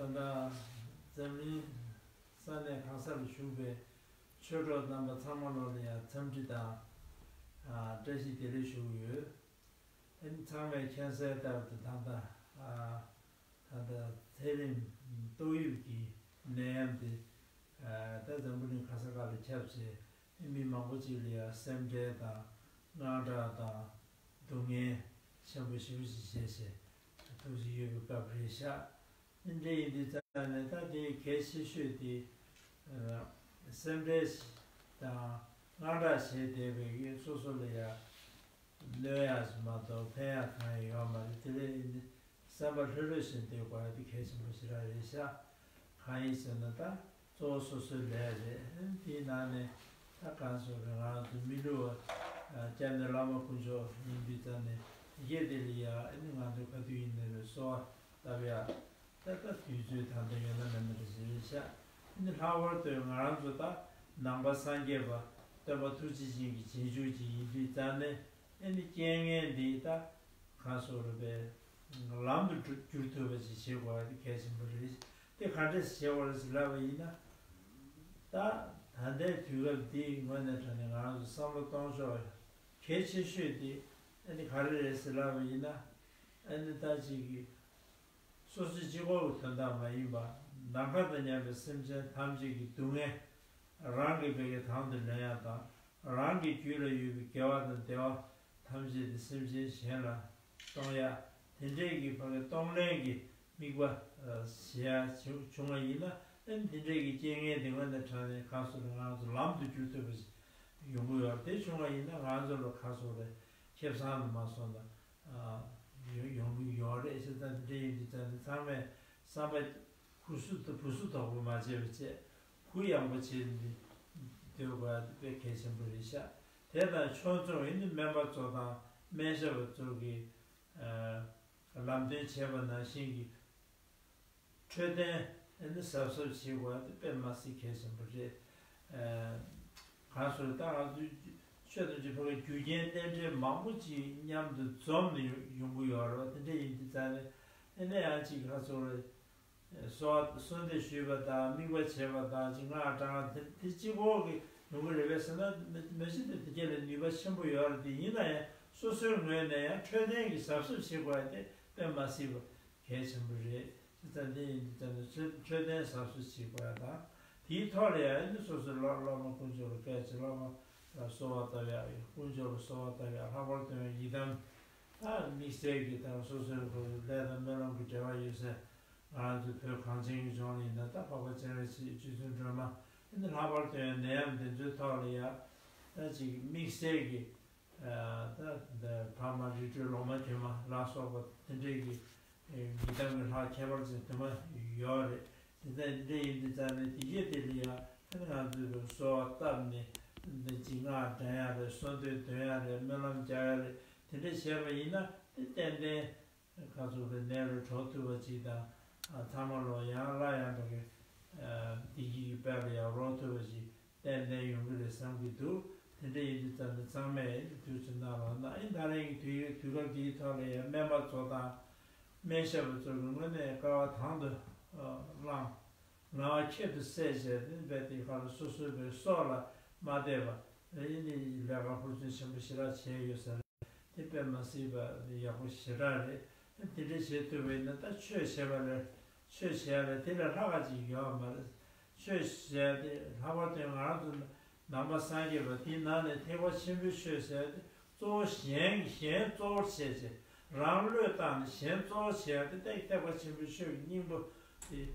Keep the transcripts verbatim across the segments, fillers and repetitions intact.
ད་ལྟ་འཛམ་གླིང་ས་གནས་གང་ས་ལ་བཞུགས་པའི་ཆོས་གྲོགས་རྣམ་པ་ཚང་མ་ལོ་ལ་ཡང་འཚམས་འདྲི་དང་། ཨ། བཀྲ་ཤིས་བདེ་ལེགས་ཞུ་གི་ཡོད། ཨ་ནི་ཚང་མས་མཁྱེན་གསལ་ལྟར་དུ་ད་ལྟ། ཨ། ད་ལྟ་ཚེ་རིང་ཏོག་དབྱིབས་ཀྱི་ནད་ཡམས་དེ། ཨ། ད་འཛམ་བུ་གླིང་ག་ས་ག་ལ་ཁྱབ་བྱས། མི་མང་པོ་ཅིག་ལ་ཡང་སེམས་ཁྲལ་དང་དངངས་སྐྲག་དང་སྡུག་བསྔལ་ཆེན་པོ་ཞེ་པོ་ཅིག་བྱས་བྱས་ཐུག་བཞིན་ཡོད་པའི་སྐབས་རེད་ཤག། འདི་འདྲ་ཡིན་དུས་ཙང་ནས་ད་དེ་གལ་ཆེ་ཤོས་དེ། ཨ། སེམས་ཁྲལ་དང་དངངས་སྐྲག་བྱས་བསྡད་པའི་སོ་སོ་ལ་ཡང་གནོད་ཡག་ཅིག་མ་གཏོགས་ཕན་ཡག་གང་ཡང་ཡོད་མ་རེད། དེ་ལས་ཡིན་ཏེ་བསམ་པ་ལྷོད་ལྷོད་བྱས་བསྡད་དགོས་ཡག་དེ་གལ་ཆེན་པོ་ཞེ་དྲག་རེད་ཤག། གང་ཡིན་ཟེར་ན་ད་གཙོ་བོ་སོ་སོའི་ལས་རེད། དེའི་ནང་ནས་ད་གང་ཟེར་རེད། ང་རང་ཚོ་མི་ལུས་པ། ཨ། སྐྱབས་གནས་བླ་མ་དཀོན་མཆོག་ཡིན་དུས་ཙང་ནས་དེ་གས་དེ་ལ་ཡང་ཨ་ནི་ང་ཚོ་ག་དུས་ཡིན་ནའི་རེད། གསོལ་བ་བཏབ་ཡག། ད་ལྟ་དུས་ཚོད་ད་ལྟ་ཡོད་ན་མེད་ན་རེ་ཞིག་རེད་ཤག། ཨ་ནི་ལྷག་པར་དུ་ང་རང་ཚོ་ད་ནང་པ་སངས་རྒྱས་པ་སྟོན་པ་ཐུགས་རྗེ་ཅན་གྱི་རྗེས་འཇུག་ཅིག་ཡིན་དུས་ཙང་ནས། ཨ་ནི་རྐྱེན་ངན་འདི་ད་གང་ཟེར་རེད་པས། ལམ་དུ་བསྒྱུར་ཐུབ་པ་ཅིག་བྱེད་དགོས་པ་དེ་གལ་ཆེན་པོ་རེད། དེ་ག་འདྲས་བྱེད་དགོས་རེད་ཟེར་ལབ་པ་ཡིན་ན། ད་ད་ལྟའི་དུས་སྐབས་འདིའི་ངོས་ནས་དྲངས་ནས་ང་རང་ཚོ་བསམ་བློ་གཏོང་ཕྱོགས་གལ་ཆེ་ཤོས་དེ་ཨ་ནི་ག་རེ་རེད་ཟེར་ལབ་པ་ཡིན་ན། ཨ་ནི་ད་ཅིག་གི་སོ་སོའི་གཅིག་པོ་གི་དོན་དག་མ་ཡིན་པ། ནམ་མཁའ་དང་མཉམ་པའི་སེམས་ཅན་ཐམས་ཅད་ཀྱི་སྡུག་བསྔལ་རང་གིས་བས་ཀྱི་དང་དུ་ལེན་ཡག་དང་། རང་གི་རྒྱུད་ལ་ཡོད་པའི་དགེ་བ་དང་བདེ་བ་ཐམས་ཅད་དེ་སེམས་ཅན་གཞན་ལ་གཏོང་ཡག། དེ་འདྲས་ཀྱི་ཕ་གི་གཏོང་ལེན་གྱི་དམིགས་པ་བྱེད་ཡག་བྱུང་བ་ཡིན་ན། ཨ་ནི་དེ་འདྲས་ཀྱི་རྐྱེན་ངན་དེ་ངོས་ནས་དྲངས་ནས་གང་ཟེར་ང་རང་ཚོ་ལམ་དུ་བསྒྱུར་ཐུབ་པ་ཞིག་ཡོང་གི་ཡོད་རེད། དེ་བྱུང་བ་ཡིན་ན་ང་ཚོ་ལ་གང་ཟེར་རེད། ཁེ་བཟང་དུ་མ་སོང་ན། ཨ། ཡོང་ཡོང་གི་ཡོད་རེད་ཟེར། ད་འདི་འདྲ་ཡིན་དུས་ཙང་ནས་ཚང་མས་བསམ་པ་གུ་སུ་དང་བུ་སུ་དོག་པོ་མ་བྱས་པ་བྱས། གུ་ཡངས་པོ་བྱས་ནས་སྡོད་དགོས་ཡག་དེ་དཔེ་གལ་ཆེན་པོ་རེད་ཤག། དེ་དང་ཕྱོགས་མཚུངས་ཡིན་ནི་སྨན་པ་ཚོ་དང་སྨན་ཞབས་པ་ཚོ་གིས། ཨ། ལམ་སྟོན་བྱས་པ་ནང་བཞིན་གྱི་འཕྲོད་བསྟེན་ཨ་ནི་གཟབ་གཟབ་བྱེད་དགོས་པ་དེ་དཔེ་མ་སྲིད་གལ་ཆེན་པོ་རེད། ཨ། གང་ཟེར་ད་ང་ཚོའི་ཆོས་དང་ཆོས་ཕ་གི་རྒྱུ་རྐྱེན་རྟེན་འབྲེལ་མང་པོ་ཅིག་མཉམ་དུ་འཛོམས་ནས་ཡོང་གི་ཡོད་རེད་བ། དེ་འདྲ་ཡིན་དུས་ཙང་ནས་ཨ་ནི་ཡང་ཅིག་ག་ཚོད་རེད། གསོལ་བ་གསོལ་འདེབས་ཞུས་པ་དང་དམིགས་པ་བྱས་པ་དང་ཅིག་སྔགས་བགྲང་དེ་དེ་གཅིག་པོ་གི་ཡོང་གི་རེད་པས་ཟེར་ན། མ་མ་གཞི་དེ་དེ་གས་ལ་ནུས་པ་ཆེན་པོ་ཡོད་རེད། དེ་ཡིན་ན་ཡང་སོ་སོའི་ངོས་ནས་ཡང་འཕྲོད་བསྟེན་གྱི་གཟབ་གཟབ་བྱེད་དགོས་ཡ་དེ་དཔེ་མ་སྲིད་པ་གལ་ཆེན་པོ་རེད། དེ་ལྟ་འདི་ཡིན་དུས་ཙང་ནས་འཕྲོད་བསྟེན་གཟབ་གཟབ་བྱེད་དགོས་ཡ་དང་། དེའི་ཐོག་ལ་ཡང་ནི་སོ་སོའི་སློབ་སློབ་མ་དཀོན་མཆོག་ལ་བཀའ་བྱེད། སློབ་མ་ལ་གསོལ་བ་བཏབ་ཡ། དཀོན་མཆོག་ལ་གསོལ་བ་བཏབ་ཡ། ལྷག་པར་དུ་ཡང་ཡི་དམ། ད་དམིགས་བསལ་གྱི་ད་སོ་སོའི་ཁོ་ལས་དང་སྨོན་ལམ་གྱི་འབྲེལ་བ་ཡོད་ས། ང་རང་ཚོའི་བོད་གངས་ཅན་གྱི་ལྗོངས་ལ་ཡིན་ན་ད་འཕགས་པ་སྤྱན་རས་གཟིགས། རྗེ་བཙུན་སྒྲོལ་མ། ཨ་ནི་ལྷག་པར་དུ་ཡང་ནད་ཡམས་འདི་ཚོའི་ཐོག་ལ་ཡང་ད་ཅིག་དམིགས་བསལ་གྱི། ཨ། ད་འདི་ཕ་མ་རི་ཁྲོད་ལོག་སྨྲ་དྲི་མ་ལ་སོགས་པ་དེ་འདྲའི་གི། ཨེ། ཡི་དམ་གྱི་ལྷ་ཁྱད་པར་ཅན་དུ་མ་ཡོད་རེད། དེ་ལྟ་འདི་ཡིན་དུས་ཙང་ནས་དེ་གས་དེ་ལ་ཡང་ཨ་ནི་ང་ཚོས་གསོལ་བ་བཏབ་ནས་འདི་ཅིག་སྔགས་བགྲང་ཡ་རེད། གསོལ་འདེབས་འདོན་ཡ་རེད། སྨོན་ལམ་རྒྱག་ཡ་རེད། དེ་འདྲ་བྱས་པ་ཡིན་ན་དེ་ཏན་ཏན་ཁ་ཚུགས་པའི་ནད་ལས་གྲོལ་ཐུབ་པ་ཅིག་དང་། ཨ། ཚང་མ་ལོ་ཡང་སླར་ཡང་དག་གི། ཨ། བདེ་སྐྱིད་ཀྱི་དཔལ་ལ་ཡང་རོལ་ཐུབ་པ་ཅིག་ཏན་ཏན་ཡོང་གི་རེད་བསམ་གྱི་འདུག། དེ་འདྲ་ཡིན་དུས་ཙང་ནས་ཚང་མས་དུས་ཚོད་གནང་རོགས་གནང་། ཨ་ནི་ད་རེས་ཀྱི་དུས་དུས་སྐབས་འདིའི་ཐོག་ལ་ཡང་སྨན་པ་ཚོ་དང་སྨན་ཞབས་པ་ཚོ་གི་ངོས་ནས་དཀའ་བ་དང་དུ་བླངས། ངལ་བ་ཁྱད་དུ་བསད་བྱས་ཏེ་རྦད་དེ་ཁ་ལ་སོ་སོའི་བའི་སྲོག་ལ་མ་བལྟས་པ་ཡིན་ནི་ལས་ཀ་ཧུར་བརྩོན་ཆེན་པོ་ཞེ་དྲག་བྱས་ཡོད་ས་རེད། དེ་དཔེ་མ་སྲིད་པ་ཡག་པོ་ཞེ་དྲག་རེད། དེ་འདྲ་བྱེད་ཐུབ་པ་ཡིན་ན་ད་ཆོས་བྱས་པ་ལས། ཆོས་བྱས་ལས་དེ་ལས་ལྷག་ག་ཅིག་ཡོད་མ་རེད། ཆོས་བྱས་ཏེ་ལྷག་པར་དུ་ང་རང་ཚོ་ནང་པ་སངས་རྒྱས་པ་དེའི་ནང་ནས་ཐེག་པ་ཆེན་པོའི་ཆོས་བྱས་ཏེ། གཙོ་བོ་གཞན་གཞན་གཙོ་བོར་བྱས་བྱས། རང་བློས་བཏང་ནས་གཞན་གཙོ་བོར་བྱས་ཏེ། ཐེག་ཐེག་པ་ཆེན་པོའི་ཆོས་ཀྱི་སྙིང་པོ་དེ་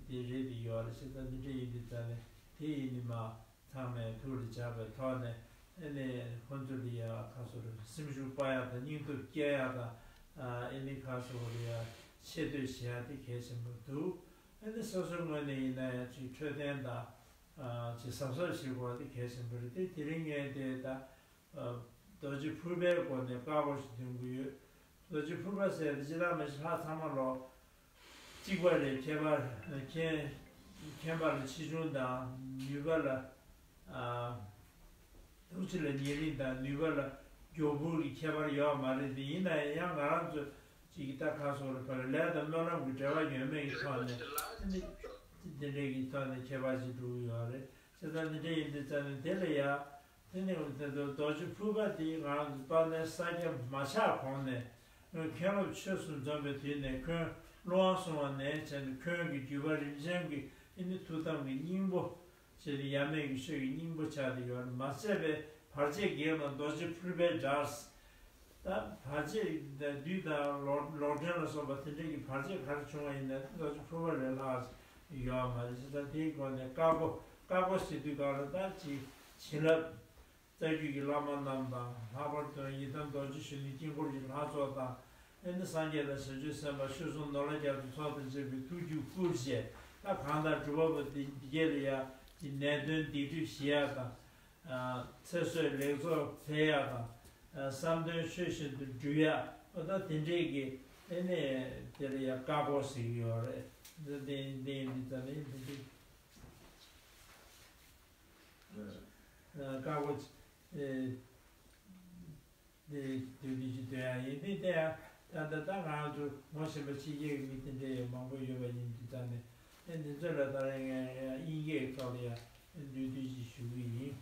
དེ་རེད། དེ་ཡོད་རེད་ཟེར། ད་འདི་འདྲ་ཡིན་དུས་ཙང་ནས་དེ་ཡིན་ནི་མ། ཚང་མས་ཐུགས་ལ་འཇགས་པའི་ཐོག་ནས། ཨ་ནི་ཁོང་ཚོ་ལ་ཡ་ཁ་སོ་རེ་སེམས་ཤུགས་སྤར་ཡག་དང་། སྙིང་སྟོབས་སྐྱེད་ཡག་དང་། ཨ་ནི་ཁ་སོ་རེ་ཡ་ཆེ་བསྟོད་བྱེད་ཡག་དེ་གལ་ཆེན་པོ་འདུག། ཨ་ནི་སོ་སོའི་ངོས་ནས་ཡིན་ན་ཡང་ཅིག་འཕྲོད་བསྟེན་དང་། ཨ། ཅིག་གཟབ་གཟབ་བྱེད་དགོས་པ་དེ་གལ་ཆེན་པོ་རེད། དེ་དེ་རིང་ངས་དེ་ད། ཨ། རྡོ་རྗེ་ཕུར་པའི་སྒོ་ནས་བཀའ་བསྒོ་ཞིག་འདོན་གྱི་ཡོད། རྡོ་རྗེ་ཕུར་པ་ཟེར་དེ་ཅི་ལྟར་མ་ཤེས་ལྷག་ཚང་མ་ལོ། གཅིག་པ་ལས་ཁྱད་པར། མཁྱེན་མཁྱེན་པ་ལ་ཆེ་ཆུང་དང་། ནུས་པ་ལ། ཨ། ཐུགས་རྗེ་ལ་ཉེ་རིང་དང་། ནུས་པ་ལ་མགྱོགས་བུལ་གྱི་ཁྱད་པར་ཡོད་མ་རེད། དེ་ཡིན་ན་ཡང་ང་རང་ཚོ་ ཅིག་གི་ད་ག་སོགས་ལ་ཕར་ལས་དང་སྨོན་ལམ་གྱི་འབྲེལ་བ་ཡོད་མེད་ཀྱི་ཐོག་ནས་དེ་འདྲའི་གི་ཐོག་ནས་ཁྱད་པར་ཅིག་འགྲོ་གི་ཡོད་རེད། བྱས་ཙང་དེ་འདྲ་ཡིན་དུས་ཙང་ནས་དེ་ལ་ཡ། དེ་ནས་དེ་ཚོ་རྡོ་རྗེ་ཕུར་པ་དེ་ང་རང་ཚོ་དཔལ་ལྡན་ས་སྐྱ་མ་ཆགས་གོང་ནས་མཁན་སློབ་ཆོས་སུ་འཛོམས་པའི་དུས་ནས་ཁོང་ཀླུ་དབང་གསུང་བ་ནས་བྱས་ནས་ཁོང་གི་བརྒྱུད་པ་རིམ་བྱོན་གྱི་ཨེ་ནི་ཐུགས་དམ་གྱི་སྙིང་པོ་བྱས་ཏེ་ཡབ་མེས་ཀྱི་ཆོས་ཀྱི་སྙིང་པོ་ཆགས་ཏེ་ཡོད་རེད། མ་ཚད་པའི་བར་ཆད་བགེགས་དང་རྡོ་རྗེ་ཕུར་པའི་སྒྲ། ད་བར་ཆད་དང་བདུད་དང་ལོག་ལོག་འདྲེན་ལ་སོགས་པ་དེ་འདྲའི་གི་བར་ཆད་ག་རེ་བྱུང་བ་ཡིན་ན་རྡོ་རྗེ་ཕུར་པ་ལས་ལྷག་ཡོད་མ་རེད། བྱས་ཙང་དེའི་སྒོ་ནས་བཀའ་བསྒོ་བཀའ་བསྒོ་ཟེར་དུས་གང་ལ་ད་ཅིག་བྱིན་རླབས། རྩ་རྒྱུད་ཀྱི་བླ་མ་རྣམས་དང་། ལྷག་པར་དུ་ཡི་དམ་རྡོ་རྗེ་གཞོན་ནུའི་དཀྱིལ་འཁོར་གྱི་ལྷ་ཚོགས་དང་། ཨེ་ནི་སངས་རྒྱས་དང་བྱང་ཆུབ་སེམས་དཔའ་ཆོས་སྲུང་ནོར་ལྷ་རྒྱ་མཚོའི་ཚོགས་དང་བཅས་པའི་ཐུགས་རྒྱུད་བསྐུལ་བྱས། ད་གང་ལྟར་སྒྲུབ་པ་པོ་འདི་འདི་གས་ལ་ཡ་ནད་གདོན་སྡིག་སྒྲིབ་ཞི་ཡ་དང་། ཚེ་བསོད་ལེགས་ཚོགས་འཕེལ་ཡ་དང་། བསམ་དོན་ཆོས་བཞིན་དུ་འགྲུབ་ཡ། ད་དེ་འདྲས་ཀྱི་ཨེ་ནི་དེ་ལ་ཡ་བཀའ་བསྒོ་ཟེར་གྱི་ཡོད་རེད། འདི་འདི་འདི་འདི་ཙམ་ནས་འདི་འདི། བཀའ་བསྒོ། ཨེ། དེ་དུས་དུས་ཀྱི་དོན་ཡང་ཡིན་དེ་དེ་ཡང་ད་ལྟ་ད་ང་ཚོ་ངོ་ཤེས་པ་ཕྱི་རྒྱལ་གྱི་མི་དེ་འདྲ་ཡང་མང་པོ་ཡོད་པ་ཡིན་དུས་ཙང་ནས་ཨེ་འདི་ཚོ་ལ་ད་རེས་ངས་དབྱིན་སྐད་ཐོག་ལ་ཡང་བསྡུས་བསྡུས་ཀྱིས་ཞུ་གི་ཡིན།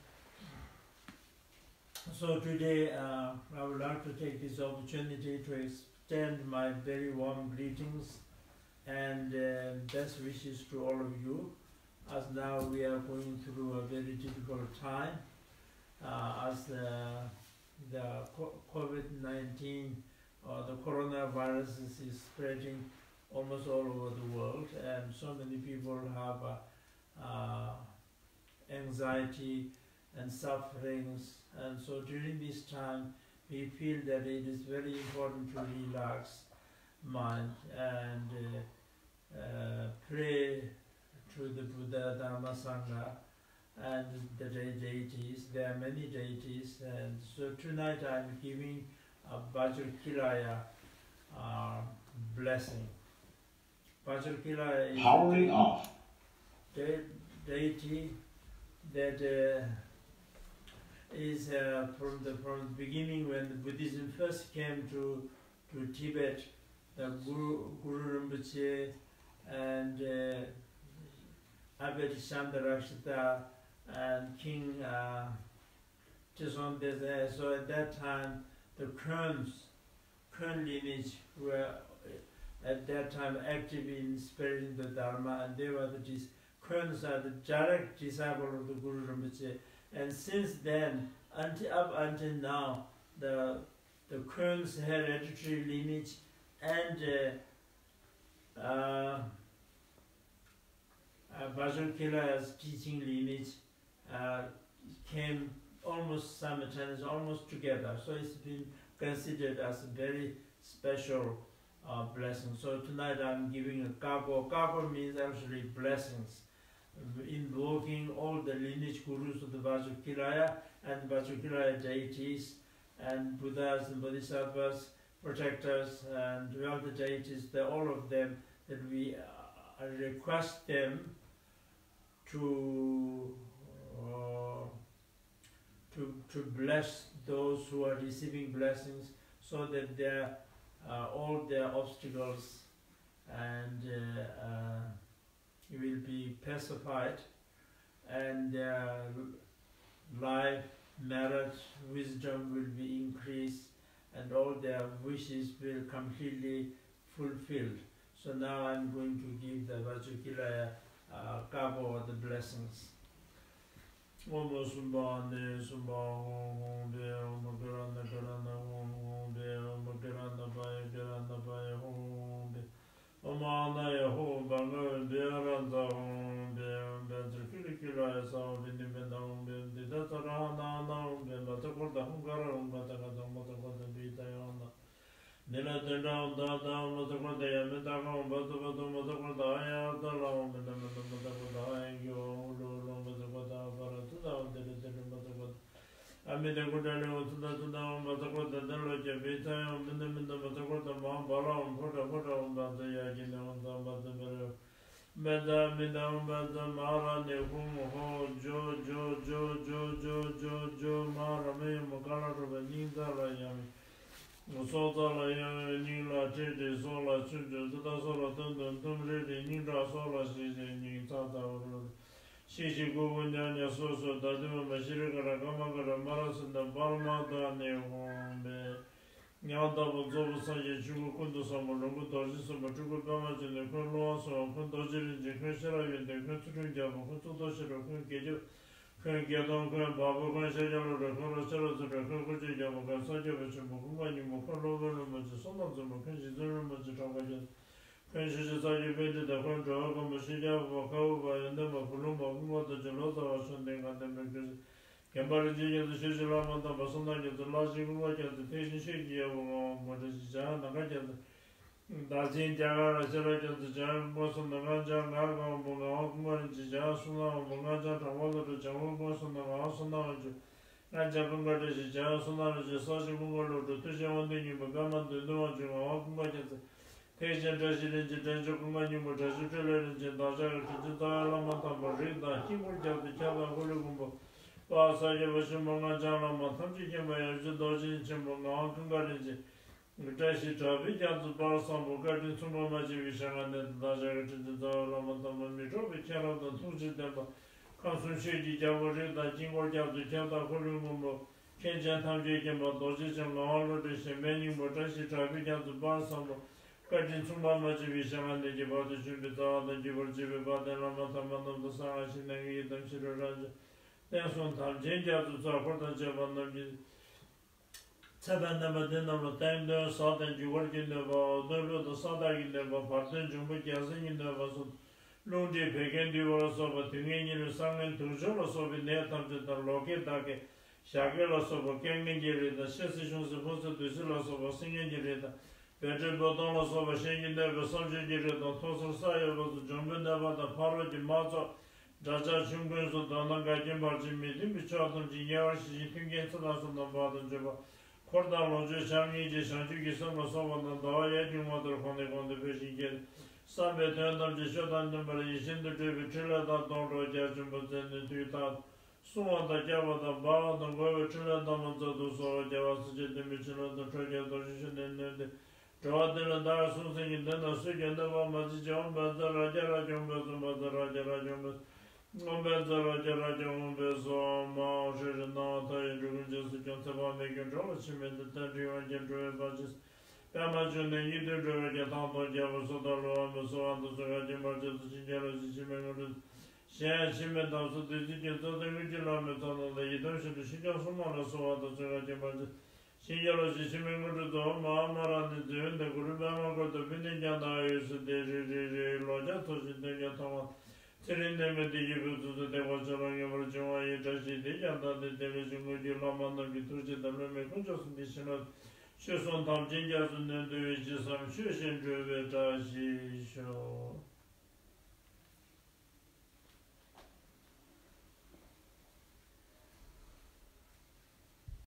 So today, uh, I would like to take this opportunity to extend my very warm greetings and uh, best wishes to all of you, as now we are going through a very difficult time, uh, as the, the co- COVID nineteen or the coronavirus is, is spreading almost all over the world, and so many people have uh, uh, anxiety and sufferings. And so during this time, we feel that it is very important to relax mind and uh, uh, pray to the Buddha, Dharma, Sangha, and the de- deities. There are many deities, and so tonight I'm giving a Vajrakilaya uh, blessing. Vajrakilaya is Powering off. De- deity that uh, is uh, from the from the beginning when the Buddhism first came to to Tibet, the Guru Guru Rinpoche and uh, Abbot Shantarakshita and King uh, Trisong Desen. So at that time, the Khöns, Khön lineage were uh, at that time active in spreading the Dharma, and they were the dis- Khöns are the direct disciple of the Guru Rinpoche. And since then, until up until now, the the Khön's hereditary lineage and uh, uh, uh, Vajrakilaya's teaching lineage uh, came almost simultaneous, almost together. So it's been considered as a very special uh, blessing. So tonight I'm giving a kako. Kako means actually blessings. Invoking all the lineage gurus of the Vajrakilaya and Vajrakilaya deities and Buddhas and Bodhisattvas, protectors and wealth deities, the, all of them, that we uh, request them to uh, to, to bless those who are receiving blessings so that their uh, all their obstacles and uh, uh, will be pacified and their life, merit, wisdom will be increased and all their wishes will completely fulfilled. So now I'm going to give the Vajrakilaya uh, Kabo the blessings. ཨོཾ་སུམྦྷ་ནི་སུམྦྷ་ཧཱུྃ་ཧཱུྃ་བྷེ། ཨོཾ་ག་ར་ཎ་ག་ར་ཎ་ཧཱུྃ་ཧཱུྃ་བྷེ། ཨོཾ་ག་ར་ཎ་པ་ཡ་ག་ར་ཎ་པ་ཡ་ཧཱུྃ་བྷེ། ཨོཾ་ཨ་ན་ཡ་ཧཱུྃ་བྷ་ག་བྷེ་ཨ་ར་ཛ་ཧཱུྃ་བྷེ། ཨོཾ་བཛྲ་ཀི་ལི་ཀི་ལ་ཡ་ས་ཧཱུྃ་བྷེ་ནི་བྷེ་ད་ཧཱུྃ་བྷེ། ཨོཾ་ཏི་ཏ་ཙ་ར་ཧ་ན་ཨ་ན་ཧཱུྃ་བྷེ། བཛྲ་ཀུར་ཏ་ཧཱུྃ་ཀ་ར་ཧཱུྃ་བཛྲ་ཀ་ཙ་བཛྲ་ཀུར་ཏ་བྷེ་ཏ་ཡ་ཨ་ན། ནི་ལ་དོན་གྲའམ་ད་ད་མ་ཚ་ཁོ་ད་ཡ་མི་ད་གའམ་བ་ཚ་བ་ཚ་མ་ཚ་ཁོ་ད་ཨ་ཡ་ཨ་ཙ་ལའམ་མི་ད་མི་ད་མ་ཚ་ཁོ་ད་ཨ་ཡ་གི་ཨོ་ལོ་ལོ་མ་ཚ་ཁོ་ད་ཨ་པ་ར་ཚ་ད་ཨ་དེ་ར་དེ་ར་མ་ཚ་ཁོ་ད་ཨ་མི་ད་ཁོ་ད་ལེ་ཨོ་ཚ་ད་ཚ་ད་ཨ་མ་ཚ་ཁོ་ད་ད་ལོ་ཀྱ་བི་ཚ་ཡ་མི་ད་མི་ད་མ་ཚ་ཁོ་ད་མ་བ་ལའམ་ཕོ་ད་ཕོ་ད་ཨོ་བ་ཚ་ཡ་གི་ནི་ཨོ་ཚ་བ་ཚ་བ་ར། བཛྲ་མི་དང་བཛྲ་མ་ར་ནི་ཧཱུྃ་ཧོ་ཇོ་ཇོ་ཇོ་མ་ར་མེ་ཡ་མ་ཀ་ལ་རུ་བ་སྙིང་རྩ་ལ་ཡ་མི། སྲོག་རྩ་ལ་གཡེང་བའི་སྙིང་ལ་ཁྲིད་དེ་སྲོག་ལ་ཆུ་འཇོམས་ཙི་ཏ་སྲོག་ལ་ཐུམ་དུམ་ཐུམ་རེ་རེ་སྙིང་ཁྲག་སྲོག་ལ་ཤིག་ཤིག་སྙིང་ཚ་ཚ་འུར་འུར་ཤིག་ཤིག་ཀུ་ཀུ་ཉག་ཉག་སོ་སོ་ད་དུ་མ་མ་ཤི་རི་ཀ་ར་ཀ་མ་ཀ་ར་མ་ར་སི་ད་པར་མ་ད་ནི་འོང་པས། ཉག་ལྟ་བུ་རྫོགས་པའི་སངས་རྒྱས་ཆོས་སྐུ་ཀུན་ཏུ་བཟང་པོ་ལོངས་སྐུ་རྡོ་རྗེ་སེམས་དཔའ་སྤྲུལ་སྐུ་པདྨ་འབྱུང་གནས་ཁོད་ཀླུ་དབང་སྲུང་བ་ཁོད་རྡོ་རྗེ་རིན་ཆེན་ཁོད་ཤེས་རབ་ཡོན་ཏན་ཁོད་ཚུལ་ཁྲིམས་རྒྱལ་པོ་ཁོད་གཙུག་ཏོར་ཤེས་རབ་ཁོད་དགེ་སྦྱོར་ཁོད་དགེ་མཐོང་ཁོད་བ་སྤུ་ཁོད་ཤཱཀྱ་བློ་གྲོས་ཁོད་རོ་ཤ་ར་ཚུ་གྲོས་ཁོད་སྐུ་མཆེད་རྒྱལ་པོ་ཁོད་ས་སྐྱོབ་པ་ཆེན་པོ་ཁོད་ཀ་སྙིང་པོ་ཁོད་སློབ་དཔོན་རིན་པོ་ཆེ་བསོད་ནམས་རྫོན་པ་ཁོད་རྗེ་བཙུན་རིན་པོ་ཆེ་གྲགས་པ་རྒྱལ་ཁོད་ཆོས་རྗེ་ས་སྐྱ་པཎྜི་ཏ་ཁོད་འགྲོ་བའི་མགོན་པོ་ཤཱཀྱ་པ་ཁ་འུ་པ་ཡོན་ཏན་པ་བུ་ལོན་པ་ཀུན་དགའ་རྡོ་རྗེ་ལོ་ཙཱ་བ་བཅོམ་ལྡན་འདས་ངག་དབང་མེད་མཁན་རྒན་པ་རིན་ཆེན་རྒྱ་མཚོ་ཆོས་ཀྱི་བླ་མ་དམ་པ་བསོད་ནམས་རྒྱ་མཚོ་བླ་ཆེན་ཀུན་དགའ་རྒྱ་མཚོ་ཐེག་ཆེན་ཆོས་ཀྱི་རྒྱལ་པོ་ངག་དབང་མགོན་བཀྲ་ཤིས་འཇམ་དབྱངས་ནམ་མཁའ་རྒྱ་མཚོ་བདག་ཆེན་རྒྱ་གར་ར་ཤ་ར་རྒྱ་མཚོ་འཇམ་དབྱངས་མགོན་བསོད་ནམས་ངག་འཇམ་ངག་དབང་པོ་ངག་དབང་ཀུན་དགའ་རིན་ཆེན་འཇམ་དབྱངས་བསོད་ནམས་དབང་པོ་ངག་འཇམ་གྲགས་པ་བློ་གྲོས་འཇམ་དབྱངས་མགོན་བསོད་ནམས་ངག་དབང་བསོད་ནམས་དབང་ཕྱུག་ངག་འཇམ་ཀུན་དགའ་བཀྲ་ཤིས་འཇམ་དབྱངས་བསོད་ནམས་རིན་ཆེན་ས་སྐྱ་ཀུན་དགའ་བློ་གྲོས་ཐུགས་རྗེ་དབང་ལྡན་སྙིང་པོ་པདྨ་འདུས་མདུན་དབང་ཕྱུག་ངག་དབང་ཀུན་དགའ་རྒྱ་མཚོ། ཐེག་ཆེན་བཀྲ་ཤིས་རིན་ཆེན་འདྲེན་མཆོག་ཀུན་དགའ་སྙིང་པོ་དྲག་ཤུལ་སྤྲིན་ལས་རིན་ཆེན་བདག་ཅག་གི་དྲིན་ཅན་རྩ་བའི་བླ་མ་དམ་པ་རིགས་དང་དཀྱིལ་འཁོར་རྒྱ་མཚོ་ཁྱབ་བདག་འཁོར་ལོའི་མགོན་པོ་དཔལ་ས་སྐྱ་པ་ཆེན་པོ་ངག་འཇམ་བླ་མ་ཐམས་ཅད་མཁྱེན་པ་ཡབ་རྗེ་རྡོ་རྗེ་ཆེན་པོ་ངག་དབང་ཀུན་དགའ་རིན་ཆེན་བཀྲ་ཤིས་གྲགས་པའི་རྒྱ་མཚོ་དཔལ་བཟང་པོ་བཀའ་དྲིན་མཚུངས་པ་མ་མཆིས་པའི་ཞལ་སྔ་ནས་བདག་ཅག་གི་དྲིན་ཅན་རྩ་བའི་བླ་མ་དམ་པ་མི་འཕྲོགས་པའི་མཁྱེན་རབ་དང་ཐུགས་རྗེ་ལྡན་པ་ཁམས་གསུམ་ཆོས་ཀྱི་རྒྱལ་པོ་རིགས་དང་དཀྱིལ་འཁོར་རྒྱ་མཚོ་ཁྱབ་བདག་འཁོར་ལོའི་མགོན་པོ། མཁན་ཆེན་ཐམས་ཅད་མཁྱེན་པ་རྡོ་རྗེ་འཆང་ངག་དབང་བློ་གྲོས་གཞན་ཕན་སྙིང་པོ་བཀྲ་ཤིས་གྲགས་པའི་རྒྱ་མཚོ་དཔལ་བཟང་པོ་བཀའ་དྲིན་མཚུངས་པ་མ་མཆིས་པའི་ཞལ་སྔ་ནས་ཀྱི་བར་དུ་བྱོན་པའི་རྩ་བ་དང་བརྒྱུད་པར་བཅས་པའི་དཔལ་ལྡན་བླ་མ་དམ་པ་རྣམས་དང་གསང་སྔགས་ཞིང་གནས་ཀྱི་ཡི་དམ་ཕྱི་རོལ་རང་བྱུང་བསྟན་སྲུང་དམ་ཅན་རྒྱ་མཚོ་ཚོགས་འཁོར་དང་བཅས་པ་རྣམས་ཀྱི་ཚེ་དང་རྣམ་པ་དེ་རྣམས་ལ་སྟེང་གདོན་ཟག་དང་རྒྱུ་སྐར་གྱི་གནོད་པ། འོག་གདོན་ཀླུ་དང་ས་བདག་གི་གནོད་པ། བར་གདོན་འབྱུང་པོ་རྒྱལ་བསེན་གྱི་གནོད་པ་སོགས། རླུང་མཁྲིས་བད་ཀན་འདུས་པ་ལ་སོགས་པ་དུས་ངན་ཉི་རིགས་སྲང་ངན་དུག་སྦྱོར་ལ་སོགས་པའི་ནད་ཐམས་ཅད་དང་ལོ་ཀེ་ད་ཀེ་ཞག་གེ་ལ་སོགས་པ་རྐྱེན་ངན་གྱི་རིགས་དང་ཤི་སི་ཤུང་སི་ཕོ་སི་བདུད་སི་ལ་སོགས་པ་སི་ངན་གྱི་རིགས་དང་བད་སྤྲེལ་སྤོ་ཏོང་ལ་སོགས་པ་གཤིན་གྱི་གནོད་པའི་སྲོག་གཅོད་ཀྱི་རིགས་དང་ཐོ་སར་ས་ཡོད་པ་སོགས་འབྱུང་པོའི་གནོད་པ་དང་ཕ་རོལ་གྱི་དམག་ཚོགས་དགྲ་ཇག་ཆུང་ཀུན་སོགས་མདོར་ན་འགལ་རྐྱེན་བར་ཆད་མི་མཐུན་པའི་ཕྱོགས་ཐམས་ཅད་ཉེ་བར་ཞི་ཞིང་མཐུན་རྐྱེན་ཚེ་དང་བསོད་ནམས་བར་དུ་འབྱོར་བ། འཁོར་དང་ལོངས་སྤྱོད་བྱམས་སྙིང་རྗེ་བྱང་ཆུབ་ཀྱི་སེམས་ལ་སོགས་པ་རྣམས་ཟླ་བ་ཡར་གྱི་ངོ་ལྟར་གོང་ནས་གོང་དུ་འཕེལ་ཞིང་རྒྱས། བསམ་པའི་དོན་ཐམས་ཅད་ཆོས་དང་མཐུན་པར་ཡིད་བཞིན་དུ་འགྲུབ་པའི་ཕྲིན་ལས་དང་སྡོང་གྲོགས་རྒྱ་ཆེན་པོ་མཛད་ནས་དུས་རྟག་ཏུ་སྲུང་བ་དང་སྐྱོབ་པ་དང་སྦ་བ་དང་འགོ་བའི་ཕྲིན་ལས་རྣམ་པ་མཛད་དུ་གསོལ་བ་རྒྱལ་བ་སྲས་བཅས་བདུད་མོ་བྱི་ལོ་དང་ཁྲོ་རྒྱལ་རྡོ་རྗེ་གཞོན་ནུའི་སྣེ་ལེན་འགྲོ་བ་འདི་ལ་བདག་གསུང་གསན་གྱི་མདུན་དུ་སུ་ཀྱང་གནོད་པ་མ་མཛད་ཅིག་ཨོཾ་བཛྲ་རཀྵ་རཀྵ་ཨོཾ་བཛྲ་རཀྵ་རཀྵ་ཨོཾ་བཛྲ། ཨོཾ་བཛྲ་རཀྵ་རཀྵ་ཨོཾ་བཛྲ་ཨོཾ་མ་ཧཱ་ཧྲཱིཿ་ཧྲཱིཿ། སྣང་བ་མཐའ་ཡས་འགྲོ་ཀུན་རྗེས་སུ་སྐྱོང་། ཚེ་དཔག་མེད་ཀྱི་འགྲོ་བ་འཆི་མེད་དེ། རྟེན་འབྲེལ་དབང་བསྐྱེད་འགྲོ་བའི་བར་ཆད་སེལ། པདྨ་འབྱུང་གནས་སྙིགས་དུས་འགྲོ་བའི་རྒྱལ་ཐང་སྟོང་། རྒྱལ་པོ་སོ་ཐར་ཀླུ་དབང་པོ་གསོལ་བ་འདེབས་སོ། ཁ་ཅིག་མར་ཆད་སོ། བྱིན་གྱིས་རློབ་ཅིང་འཆི་མེད་དངོས་གྲུབ། གཞན་ཡང་འཆི་མེད་དམ་སྲི་བདུད་རྩི་ཅན་རྩ་བྲལ་དངུལ་གྱི་བླ་མའི་ཚོགས་རྣམས་དང་ཡི་དམ་ཞིག་ཏུ་ཕྱི་སྐྱོང་སྲུང་མ་ལ་གསོལ་བ་འདེབས་སོ། ཁ་ཅིག་མར་ཆད་བྱིན་གྱིས་རློབ་ཅིང་འཆི་མེད་དངོས་གྲུབ་སྩོལ། ཨོཾ་མ་ཧཱ་མ་ར་ཎི་ཛི་ཝན་ཏི་གུ་རུ་པདྨ་བཀོད་དོ། པུ་ཎི་ཙ་ན་ཡུ་ཙི་དྷི་རི་རི་རི། ལོ་བརྒྱ་འཚོ་ཞིང་དོན་ཀྱང་ཐོབ་པ། ཚེ་རིང་ནད་མེད་བདེ་སྐྱིད་ཕུན་སུམ་ཚོགས། བདེ་བ་ཅན་ལ་ངེས་པར་འབྱུང་བ་ཡི། བཀྲ་ཤིས་དེས་ཀྱང་དག་སྟེ། བདེ་ལེགས་ཀྱི་དངོས་གྲུབ། བླ་མ་རྣམས་ཀྱི་ཐུགས་རྗེ་དང་། བླ་མའི་དཀོན་མཆོག་གསུམ་གྱི་བྱིན་རླབས། ཆོས་སྲུང་དམ་ཅན་རྒྱ་མཚོའི་ནུས་མཐུ་ཡིས། ཇི་བསམ་ཆོས་བཞིན་འགྲུབ་པའི་བཀྲ་ཤིས་ཤོག།